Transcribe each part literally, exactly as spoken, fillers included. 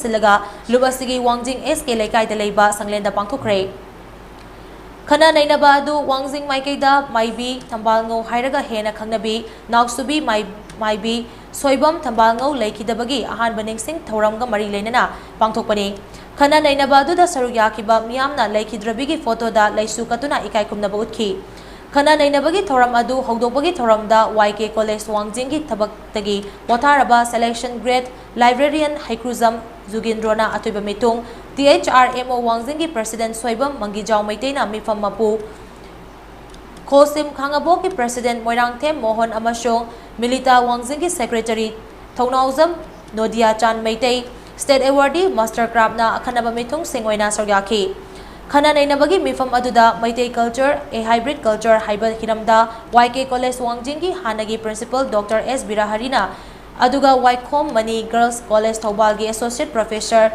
ꯁꯤꯜꯂꯒ ꯂꯨꯞ ꯑꯁꯤꯒꯤ ꯋꯥꯡꯖꯤꯡ ꯑꯦꯁ ꯀꯦ ꯂꯩꯀꯥꯏꯗ ꯂꯩꯕ ꯁꯪꯂꯦꯟꯗ ꯄꯥꯡꯊꯣꯛꯈ꯭ꯔꯦ꯫ ꯈꯟꯅ ꯅꯩꯅꯕ ꯑꯗꯨ ꯋꯥꯡꯖꯤꯡ ꯃꯥꯏꯀꯩꯗ ꯃꯥꯏꯕꯤ ꯊꯝꯕꯥꯜꯉꯧ ꯍꯥꯏꯔꯒ ꯍꯦꯟꯅ ꯈꯪꯅꯕꯤ ꯅꯥꯎꯁꯨꯕꯤ ꯃꯥꯏ-, ꯃꯥꯏꯕꯤ ꯁꯣꯏꯕꯝ ꯊꯝꯕꯥꯜꯉꯧ ꯂꯩꯈꯤꯗꯕꯒꯤ ꯑꯍꯥꯟꯕ ꯅꯤꯡꯁꯤꯡ ꯊꯧꯔꯝꯒ ꯃꯔꯤ ꯂꯩꯅꯅ ꯄꯥꯡꯊꯣꯛꯄꯅꯤ꯫ ꯈꯟꯅ ꯅꯩꯅꯕ ꯑꯗꯨꯗ ꯁꯔꯨꯛ ꯌꯥꯈꯤꯕ ꯃꯤꯌꯥꯝꯅ ꯂꯩꯈꯤꯗ꯭ꯔꯕꯤꯒꯤ ꯐꯣꯇꯣꯗ ꯂꯩꯁꯨ ꯀꯠꯇꯨꯅ ꯏꯀꯥꯏ ꯈꯨꯝꯅꯕ ꯎꯠꯈꯤ꯫ ꯈꯟꯅ ꯅꯩꯅꯕꯒꯤ ꯊꯧꯔꯝ ꯑꯗꯨ ꯍꯧꯗꯣꯛꯄꯒꯤ ꯊꯧꯔꯝꯗ ꯋꯥꯏ ꯀꯦ ꯀꯣꯂꯦꯖ ꯋꯥꯡꯖꯤꯡꯒꯤ ꯊꯕꯛꯇꯒꯤ ꯄꯣꯊꯥꯔꯕ ꯁꯦꯂꯦꯛꯁꯟ ꯒ꯭ꯔꯦꯗ ꯂꯥꯏꯕ꯭ꯔꯦꯔꯤꯌꯟ ꯍꯩꯀ꯭ꯔꯨꯖꯝ ꯖꯨꯒꯤꯟꯗ꯭ꯔꯣꯅ ꯑꯇꯣꯏꯕ ꯃꯤꯊꯨꯡ, T H R M O ꯋꯥꯡꯖꯤꯡꯒꯤ ꯄ꯭ꯔꯁꯤꯗꯦꯟ ꯁꯣꯏꯕꯝ ꯃꯪꯒꯤꯖꯥꯎ ꯃꯩꯇꯩꯅ ꯃꯤꯐꯝ ꯃꯄꯨ, ꯈꯣꯁꯤꯝ ꯈꯥꯉꯕꯣꯛꯀꯤ ꯄ꯭ꯔꯁꯤꯗꯦꯟ ꯃꯣꯏꯔꯥꯡꯊꯦꯝ ꯃꯣꯍꯟ ꯑꯃꯁꯨꯡ ꯃꯤꯂꯤꯇꯥ ꯋꯥꯡꯖꯤꯡꯒꯤ secretary Thounaojam Nodiyachan Meitei, state awardee master ꯀ꯭ꯔꯥꯐꯅ ꯑꯈꯟꯅꯕ ꯃꯤꯊꯨꯡꯁꯤꯡ ꯑꯣꯏꯅ ꯁꯔꯨꯛ ꯌꯥꯈꯤ꯫ ꯈꯟꯅ ꯅꯩꯅꯕꯒꯤ ꯃꯤꯐꯝ ꯑꯗꯨꯗ Meitei culture, a hybrid culture ꯍꯥꯏꯕ ꯍꯤꯔꯝꯗ ꯋꯥꯏ ꯀꯦ ꯀꯣꯂꯦꯖ ꯋꯥꯡꯖꯤꯡꯒꯤ ꯍꯥꯟꯅꯒꯤ ꯄ꯭ꯔꯤꯟꯁꯤꯄꯜ ꯗꯣꯛꯇꯔ ꯑꯦꯁ ꯕꯤꯔꯥꯍꯔꯤꯅ, ꯑꯗꯨꯒ ꯋꯥꯏꯈꯣꯝ ꯃꯅꯤ ꯒꯔꯜꯁ ꯀꯣꯂꯦꯖ ꯊꯧꯕꯥꯜꯒꯤ ꯑꯦꯁꯣꯁꯤꯌꯦꯠ ꯄ꯭ꯔꯣꯐꯦꯁꯔ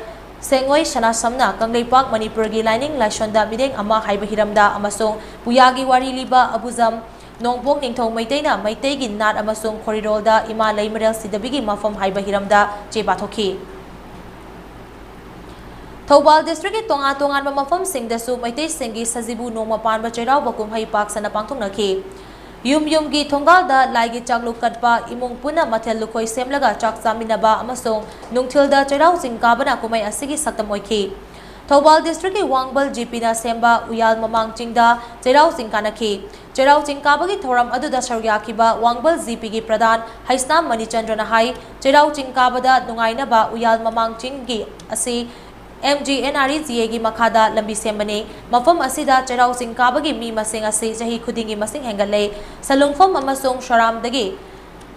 ꯁꯦꯡꯉꯣꯏ ꯁꯅꯥꯁꯝꯅ ꯀꯪꯂꯩꯄꯥꯛ ꯃꯅꯤꯄꯨꯔꯒꯤ ꯂꯥꯏꯅꯤꯡ ꯂꯥꯏꯁꯣꯟꯗ ꯃꯤꯠꯌꯦꯡ ꯑꯃ ꯍꯥꯏꯕ ꯍꯤꯔꯝꯗ ꯑꯃꯁꯨꯡ ꯄꯨꯌꯥꯒꯤ ꯋꯥꯔꯤ ꯂꯤꯕ ꯑꯕꯨꯖꯝ ꯅꯣꯡꯄꯣꯛ ꯅꯤꯡꯊꯧ ꯃꯩꯇꯩꯅ ꯃꯩꯇꯩꯒꯤ ꯅꯥꯠ ꯑꯃꯁꯨꯡ ꯈꯣꯔꯤꯔꯣꯜꯗ ꯏꯃꯥ ꯂꯩꯃꯔꯦꯜ ꯁꯤꯗꯕꯤꯒꯤ ꯃꯐꯝ ꯍꯥꯏꯕ ꯍꯤꯔꯝꯗ ꯆꯦ ꯄꯥꯊꯣꯛꯈꯤ꯫ ꯊꯧꯕꯥꯜ ꯗꯤꯁꯇ꯭ꯔꯤꯛꯀꯤ ꯇꯣꯉꯥꯟ ꯇꯣꯉꯥꯟꯕ ꯃꯐꯝꯁꯤꯡꯗꯁꯨ ꯃꯩꯇꯩꯁꯤꯡꯒꯤ ꯁꯖꯤꯕꯨ ꯅꯣꯡꯃ ꯄꯥꯟꯕ ꯆꯩꯔꯥꯎꯕ ꯀꯨꯝꯍꯩ ꯄꯥꯛ ꯁꯟꯅ ꯄꯥꯡꯊꯣꯛꯅꯈꯤ꯫ ꯌꯨꯝ ꯌꯨꯝꯒꯤ ꯊꯣꯡꯒꯥꯜꯗ ꯂꯥꯏꯒꯤ ꯆꯥꯛꯂꯨꯛ ꯀꯠꯄ, ꯏꯃꯨꯡ ꯄꯨꯟꯅ ꯃꯊꯦꯜ ꯂꯨꯀꯣꯏ ꯁꯦꯝꯂꯒ ꯆꯥꯛ ꯆꯥꯃꯤꯟꯅꯕ ꯑꯃꯁꯨꯡ ꯅꯨꯡꯊꯤꯜꯗ ꯆꯩꯔꯥꯎ ꯆꯤꯡ ꯀꯥꯕꯅ ꯀꯨꯝꯍꯩ ꯑꯁꯤꯒꯤ ꯁꯛꯇꯝ ꯑꯣꯏꯈꯤ꯫ ꯊꯧꯕꯥꯜ ꯗꯤꯁꯇ꯭ꯔꯤꯛꯀꯤ ꯋꯥꯡꯕꯜ ꯖꯤ ꯄꯤꯅ ꯁꯦꯝꯕ ꯎꯌꯥꯜ ꯃꯃꯥꯡ ꯆꯤꯡꯗ ꯆꯩꯔꯥꯎ ꯆꯤꯡ ꯀꯥꯅꯈꯤ꯫ ꯆꯩꯔꯥꯎ ꯆꯤꯡ ꯀꯥꯕꯒꯤ ꯊꯧꯔꯝ ꯑꯗꯨꯗ ꯁꯔꯨꯛ ꯌꯥꯈꯤꯕ ꯋꯥꯡꯕꯜ ꯖꯤ ꯄꯤꯒꯤ ꯄ꯭ꯔꯙꯥꯟ ꯍꯩꯁꯅꯥꯝ ꯃꯅꯤꯆꯟꯗ꯭ꯔꯅ ꯍꯥꯏ, ꯆꯩꯔꯥꯎ ꯆꯤꯡ ꯀꯥꯕꯗ ꯅꯨꯡꯉꯥꯏꯅꯕ ꯎꯌꯥꯜ ꯃꯃꯥꯡ ꯆꯤꯡꯒꯤ ꯑꯁꯤ M G N R E G ꯑꯦꯒꯤ ꯃꯈꯥꯗ ꯂꯝꯕꯤ ꯁꯦꯝꯕꯅꯤ꯫ ꯃꯐꯝ ꯑꯁꯤꯗ ꯆꯩꯔꯥꯎ ꯆꯤꯡ ꯀꯥꯕꯒꯤ ꯃꯤ ꯃꯁꯤꯡ ꯑꯁꯤ ꯆꯍꯤ ꯈꯨꯗꯤꯡꯒꯤ ꯃꯁꯤꯡ ꯍꯦꯟꯒꯠꯂꯦ꯫ ꯁꯂꯨꯡꯐꯝ ꯑꯃꯁꯨꯡ ꯁꯣꯔꯥꯝꯗꯒꯤ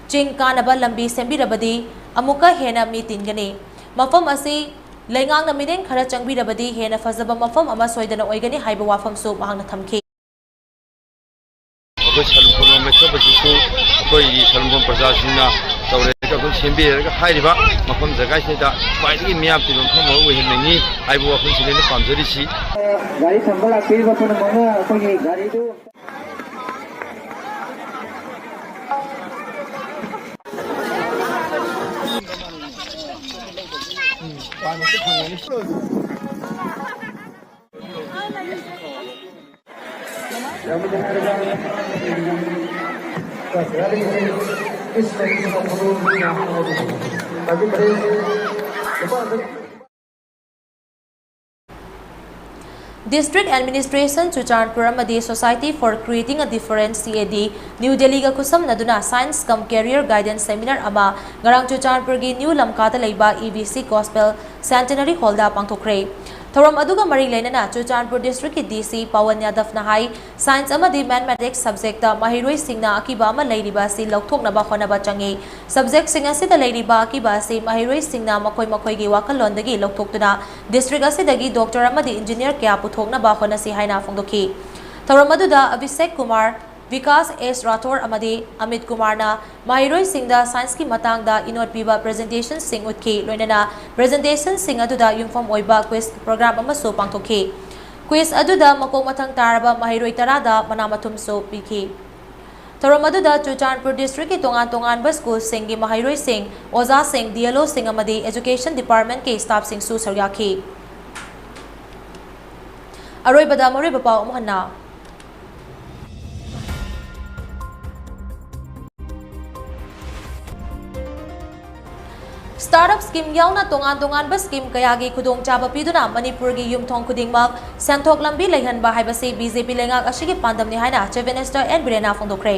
ꯆꯤꯡ ꯀꯥꯅꯕ ꯂꯝꯕꯤ ꯁꯦꯝꯕꯤꯔꯕꯗꯤ ꯑꯃꯨꯛꯀ ꯍꯦꯟꯅ ꯃꯤ ꯇꯤꯟꯒꯅꯤ꯫ ꯃꯐꯝ ꯑꯁꯤ ꯂꯩꯉꯥꯛꯅ ꯃꯤꯠꯌꯦꯡ ꯈꯔ ꯆꯪꯕꯤꯔꯕꯗꯤ ꯍꯦꯟꯅ ꯐꯖꯕ ꯃꯐꯝ ꯑꯃ ꯁꯣꯏꯗꯅ ꯑꯣꯏꯒꯅꯤ ꯍꯥꯏꯕ ꯋꯥꯐꯝꯁꯨ ꯃꯍꯥꯛꯅ ꯊꯝꯈꯤ꯫ ꯑꯩꯈꯣꯏ ꯁꯂꯨꯡꯐꯝ ꯂꯣꯝ ꯂꯩꯊꯣꯛꯄꯁꯤꯁꯨ ꯑꯩꯈꯣꯏꯒꯤ ꯁꯂꯨꯡꯐꯝ ꯄ꯭ꯔꯖꯥꯁꯤꯡꯅ ꯇꯧꯔꯦ, ꯑꯩꯈꯣꯏ ꯁꯦꯝꯕꯤꯔꯒ ꯍꯥꯏꯔꯤꯕ ꯃꯐꯝ ꯖꯒꯥꯁꯤꯗ ꯈ꯭ꯋꯥꯏꯗꯒꯤ ꯃꯤꯌꯥꯝ ꯇꯤꯟꯕ ꯃꯐꯝ ꯑꯃ ꯑꯣꯏꯍꯟꯅꯤꯡꯉꯤ ꯍꯥꯏꯕ ꯋꯥꯐꯝꯁꯤꯅꯤ ꯑꯩꯅ ꯄꯥꯝꯖꯔꯤꯁꯤ꯫ ꯒꯥꯔꯤ ꯊꯝꯕ ꯂꯥꯛꯄꯤꯔꯤꯕ ꯄꯨꯝꯅꯃꯛꯅ ꯑꯩꯈꯣꯏꯒꯤ ꯒꯥꯔꯤꯗꯨ District Administration ꯆꯨꯔꯆꯥꯟꯄꯨꯔ ꯑꯃꯗꯤ Society for Creating a Difference, C A D, new ꯗꯦꯜꯂꯤꯒ ꯈꯨꯠꯁꯝꯅꯗꯨꯅ Science cum Career Guidance Seminar ꯑꯃ ꯉꯔꯥꯡ ꯆꯨꯔꯆꯥꯟꯄꯨꯔꯒꯤ ꯅ꯭ꯌꯨ ꯂꯝꯀꯥꯗ ꯂꯩꯕ E V C Gospel Centenary Hallꯗ ꯄꯥꯡꯊꯣꯛꯈ꯭ꯔꯦ꯫ ꯊꯧꯔꯝ ꯑꯗꯨꯒ ꯃꯔꯤ ꯂꯩꯅꯅ ꯆꯨꯔꯆꯥꯟꯄꯨꯔ districtꯀꯤ D C ꯄꯋꯟ ꯌꯥꯗꯕꯅ ꯍꯥꯏ, Science ꯑꯃꯗꯤ Mathematics subjectꯇ ꯃꯍꯩꯔꯣꯏꯁꯤꯡꯅ ꯑꯀꯤꯕ ꯑꯃ ꯂꯩꯔꯤꯕ ꯑꯁꯤ ꯂꯧꯊꯣꯛꯅꯕ ꯍꯣꯠꯅꯕ ꯆꯪꯏ꯫ Subjectꯁꯤꯡ ꯑꯁꯤꯗ ꯂꯩꯔꯤꯕ ꯑꯀꯤꯕ ꯑꯁꯤ ꯃꯍꯩꯔꯣꯏꯁꯤꯡꯅ ꯃꯈꯣꯏ ꯃꯈꯣꯏꯒꯤ ꯋꯥꯈꯜꯂꯣꯟꯗꯒꯤ ꯂꯧꯊꯣꯛꯇꯨꯅ district ꯑꯁꯤꯗꯒꯤ doctor ꯑꯃꯗꯤ engineer ꯀꯌꯥ ꯄꯨꯊꯣꯛꯅꯕ ꯍꯣꯠꯅꯁꯤ ꯍꯥꯏꯅ ꯐꯣꯡꯗꯣꯛꯈꯤ꯫ ꯊꯧꯔꯝ ꯑꯗꯨꯗ ꯑꯚꯤꯁꯦꯛ ꯀꯨꯃꯥꯔ, ꯕꯤꯀꯥꯁ ꯑꯦꯁ ꯔꯥꯊꯣꯔ ꯑꯃꯗꯤ ꯑꯃꯤꯠ ꯀꯨꯃꯥꯔꯅ ꯃꯍꯩꯔꯣꯏꯁꯤꯡꯗ scienceꯀꯤ ꯃꯇꯥꯡꯗ ꯏꯅꯣꯠ ꯄꯤꯕ presentationꯁꯤꯡ ꯎꯠꯈꯤ꯫ ꯂꯣꯏꯅꯅ presentationꯁꯤꯡ ꯑꯗꯨꯗ ꯌꯨꯝꯐꯝ ꯑꯣꯏꯕ quiz program ꯑꯃꯁꯨ ꯄꯥꯡꯊꯣꯛꯈꯤ꯫ Quiz ꯑꯗꯨꯗ ꯃꯀꯣꯛ ꯃꯊꯪ ꯇꯥꯔꯕ ꯃꯍꯩꯔꯣꯏ ꯇꯔꯥꯗ ꯃꯅꯥ ꯃꯊꯨꯝꯁꯨ ꯄꯤꯈꯤ꯫ ꯊꯧꯔꯝ ꯑꯗꯨꯗ ꯆꯨꯔꯆꯥꯟꯄꯨꯔ districtꯀꯤ ꯇꯣꯉꯥꯟ ꯇꯣꯉꯥꯟꯕ schoolꯁꯤꯡꯒꯤ ꯃꯍꯩꯔꯣꯏꯁꯤꯡ, ꯑꯣꯖꯥꯁꯤꯡ, D L Oꯁꯤꯡ ꯑꯃꯗꯤ Education Departmentꯀꯤ staffꯁꯤꯡꯁꯨ ꯁꯔꯨꯛ ꯌꯥꯈꯤ꯫ ꯑꯔꯣꯏꯕꯗ ꯃꯔꯨꯑꯣꯏꯕ ꯄꯥꯎ ꯑꯃꯨꯛ ꯍꯟꯅ꯫ Startup scheme ꯌꯥꯎꯅ ꯇꯣꯉꯥꯟ ꯇꯣꯉꯥꯟꯕ scheme ꯀꯌꯥꯒꯤ ꯈꯨꯗꯣꯡꯆꯥꯕ ꯄꯤꯗꯨꯅ ꯃꯅꯤꯄꯨꯔꯒꯤ ꯌꯨꯝꯊꯣꯡ ꯈꯨꯗꯤꯡꯃꯛ ꯁꯦꯟꯊꯣꯛ ꯂꯝꯕꯤ ꯂꯩꯍꯟꯕ ꯍꯥꯏꯕꯁꯤ B J P ꯂꯩꯉꯥꯛ ꯑꯁꯤꯒꯤ ꯄꯥꯟꯗꯝꯅꯤ ꯍꯥꯏꯅ Chief Minister N ꯕꯤꯔꯦꯟꯅ ꯐꯣꯡꯗꯣꯛꯈ꯭ꯔꯦ꯫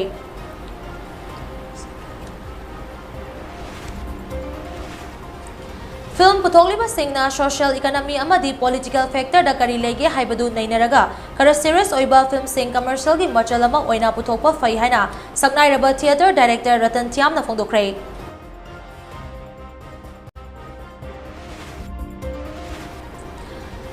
Film ꯄꯨꯊꯣꯛꯂꯤꯕꯁꯤꯡꯅ social economy ꯑꯃꯗꯤ political factorꯗ ꯀꯔꯤ ꯂꯩꯒꯦ ꯍꯥꯏꯕꯗꯨ ꯅꯩꯅꯔꯒ ꯈꯔ serious ꯑꯣꯏꯕ filmꯁꯤꯡ commercialꯒꯤ ꯃꯆꯜ ꯑꯃ ꯑꯣꯏꯅ ꯄꯨꯊꯣꯛꯄ ꯐꯩ ꯍꯥꯏꯅ ꯁꯛꯅꯥꯏꯔꯕ theatre director Ratan ꯊꯤꯌꯥꯝꯅ ꯐꯣꯡꯗꯣꯛꯈ꯭ꯔꯦ꯫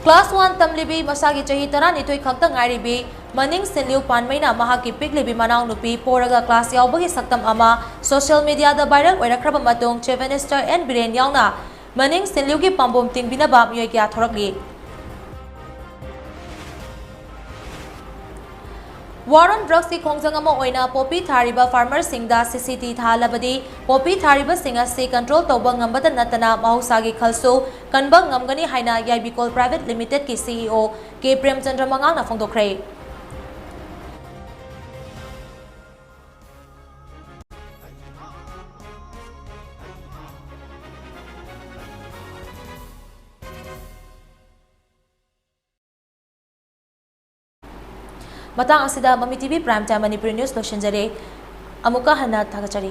Class one ꯇꯝꯂꯤꯕꯤ ꯃꯁꯥꯒꯤ ꯆꯍꯤ ꯇꯔꯥꯅꯤꯊꯣꯏ ꯈꯛꯇ ꯉꯥꯏꯔꯤꯕꯤ ꯃꯅꯤꯡ ꯁꯤꯟꯂꯤꯌꯨ ꯄꯥꯟꯃꯩꯅ ꯃꯍꯥꯛꯀꯤ ꯄꯤꯛꯂꯤꯕꯤ ꯃꯅꯥꯎꯅꯨꯄꯤ ꯄꯣꯔꯒ class ꯌꯥꯎꯕꯒꯤ ꯁꯛꯇꯝ ꯑꯃ social mediaꯗ viral ꯑꯣꯏꯔꯛꯈ꯭ꯔꯕ ꯃꯇꯨꯡ Chief Minister N ꯕꯤꯔꯦꯟ ꯌꯥꯎꯅ ꯃꯅꯤꯡ ꯁꯤꯟꯂꯤꯌꯨꯒꯤ ꯄꯥꯝꯕꯣꯝ ꯇꯤꯡꯕꯤꯅꯕ ꯃꯤꯑꯣꯏ ꯀꯌꯥ ꯊꯣꯔꯛꯂꯤ꯫ War on Drugsꯀꯤ ꯈꯣꯡꯖꯪ ꯑꯃ ꯑꯣꯏꯅ ꯄꯣꯄꯤ ꯊꯥꯔꯤꯕ farmerꯁꯤꯡꯗ CCT ꯊꯥꯍꯜꯂꯕꯗꯤ ꯄꯣꯄꯤ ꯊꯥꯔꯤꯕꯁꯤꯡ ꯑꯁꯤ control ꯇꯧꯕ ꯉꯝꯕꯇ ꯅꯠꯇꯅ ꯃꯍꯧꯁꯥꯒꯤ ꯈꯜꯁꯨ ꯀꯟꯕ ꯉꯝꯒꯅꯤ ꯍꯥꯏꯅ ꯌꯥꯏꯕꯤꯀꯣꯜ Private Limitedꯀꯤ CEO ꯀꯦ ꯄ꯭ꯔꯦꯝꯆꯟꯗ꯭ꯔ ꯃꯉꯥꯜꯅ ꯐꯣꯡꯗꯣꯛꯈ꯭ꯔꯦ꯫ ꯃꯇꯥꯡ ꯑꯁꯤꯗ ꯃꯃꯤ TV Prime Time Manipuri news ꯂꯣꯏꯁꯤꯟꯖꯔꯦ꯫ ꯑꯃꯨꯛꯀ ꯍꯟꯅ ꯊꯥꯒꯠꯆꯔꯤ꯫